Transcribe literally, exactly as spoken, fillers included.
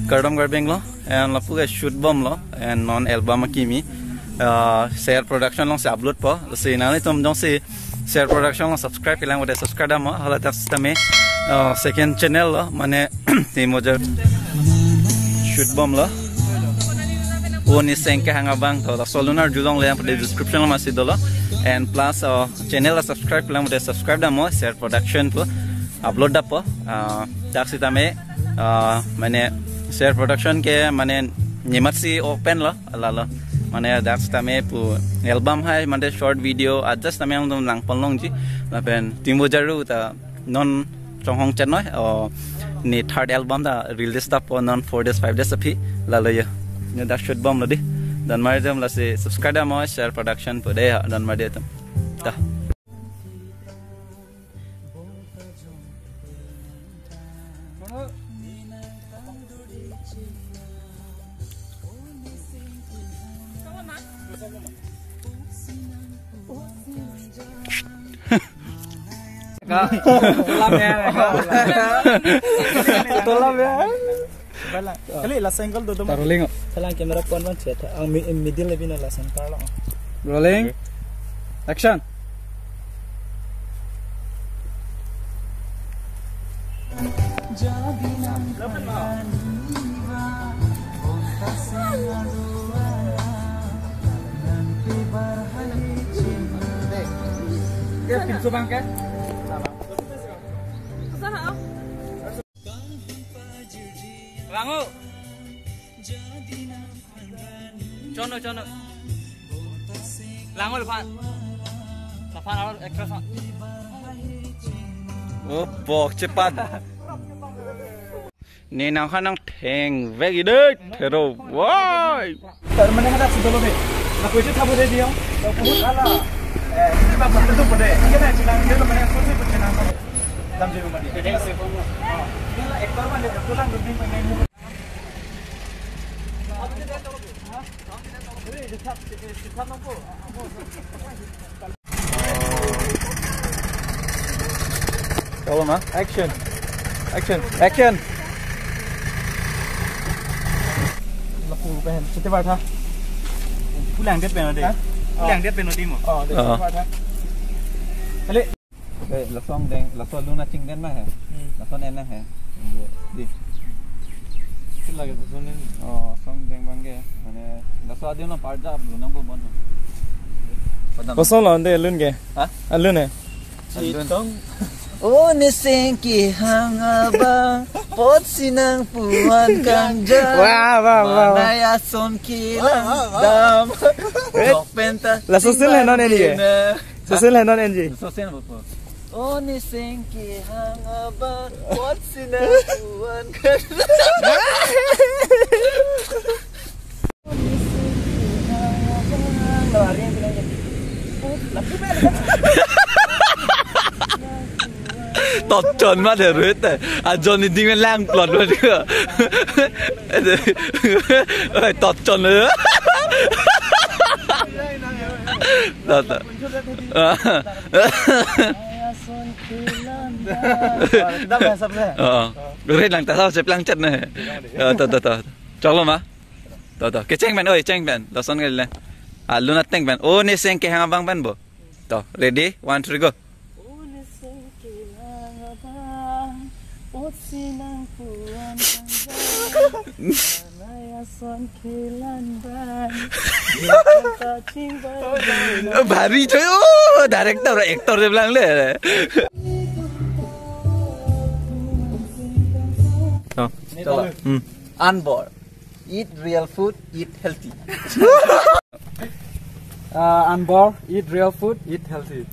Kardom Karbi Anglong lo, and lapu ke shoot bomlo, and non album akimi, uh, Share Production alongsi upload po. Si nanglitum jongsi Share Production along subscribe kelang pute subscribe dammo, hala dak sitame, uh, second channel lo, mane Team Bojar shoot bomlo. O Niseng Kehang Abang, to laso alun arjulongle pute description along masi dolo. And plus, uh, channel la subscribe kelang pute subscribe dammo, Share Production pu upload dapo. Uh, dak sitame, uh, mane Share Production ke mane nimatsi open lo, lalo. Mane dak sitame pu album hai, mane short video, adjust tame ang dum langpon longji. Lapen Team Bojar ta non chonghong chet noi, o, ne third album ta release dapo non four days, five days aphi, lalo yo. Ne dak shoot bomlo dei. Donmar atum lasi subscribe dammo, Share Production pu dei ha, donmar dei atum. Ta. Ka. Tulam ya. Tulam ya. Bala. Kali la single do do. Ta rolling. Salang camera pon man chet. Ang mi-, middle le bina la center lo. Rolling. Action. Lango. Chono, chono. Lango laphan. Laphan aro actress. Oh, bok cepat. Ne nangkhan nangthengvek dei, thero. Woi. Tar mane hadak si dolo dei. Na kuisi thabo dei dia. Bahut hala. Eh, ini bak bak tu pade. Ini kan chinang dia tu mane kuisi pun chinang. Dam je mati. Ini la actor mane tu lang duding mane. Chalo ma, action. Action. Action. Lapu pen, chete bar tha. Pulang det pen ade. Ha? Pulang det pen ade mo. Oh, det bar tha. Ale. Eh, lason deng, lason alun achingden ma he. Hmm. Lason en na he. Di. Sila ke lason en. Oh, song deng bang ke. Mane, lason adim na parja up lu nang bo bon. Padam. Kosong lo ande alun ke? Ha? Alun eh. Alun. Chitong. O Niseng Kehang Abang, apotsi nangpu-an kangjan. Wah, wah, wah, wah. Manai ason kelang dam. Wah, wah, wah. Jok pen ta. Laso scene le non en ke? Laso scene le non en ke? Laso scene apa? O Niseng Kehang Abang, apotsi nangpu-an kangjan. Tot chon ma de rut. A Johnny Ding lang plot ma de. Oi, tot chon le. Tot. Dam hai sab le. Oh. Gure lang ta sa se plang chet ne. Oh, tot, tot, tot. Chalo ma. To, to. Kecheng pen, oi, cheng pen. Lason kali le. Alun ateng pen. O Niseng Kehang Abang pen bo. To, ready? One, three, go. O Niseng Kehang Abang, apotsi nangpu-an kangjan. Manai ason kelang dam. Kaching bai. Oh, bhari choi. Oh, director, actor je bilang le. To, chalo. Hmm. Anbor. Eat real food, eat healthy. Uh, Anbor, eat real food, eat healthy.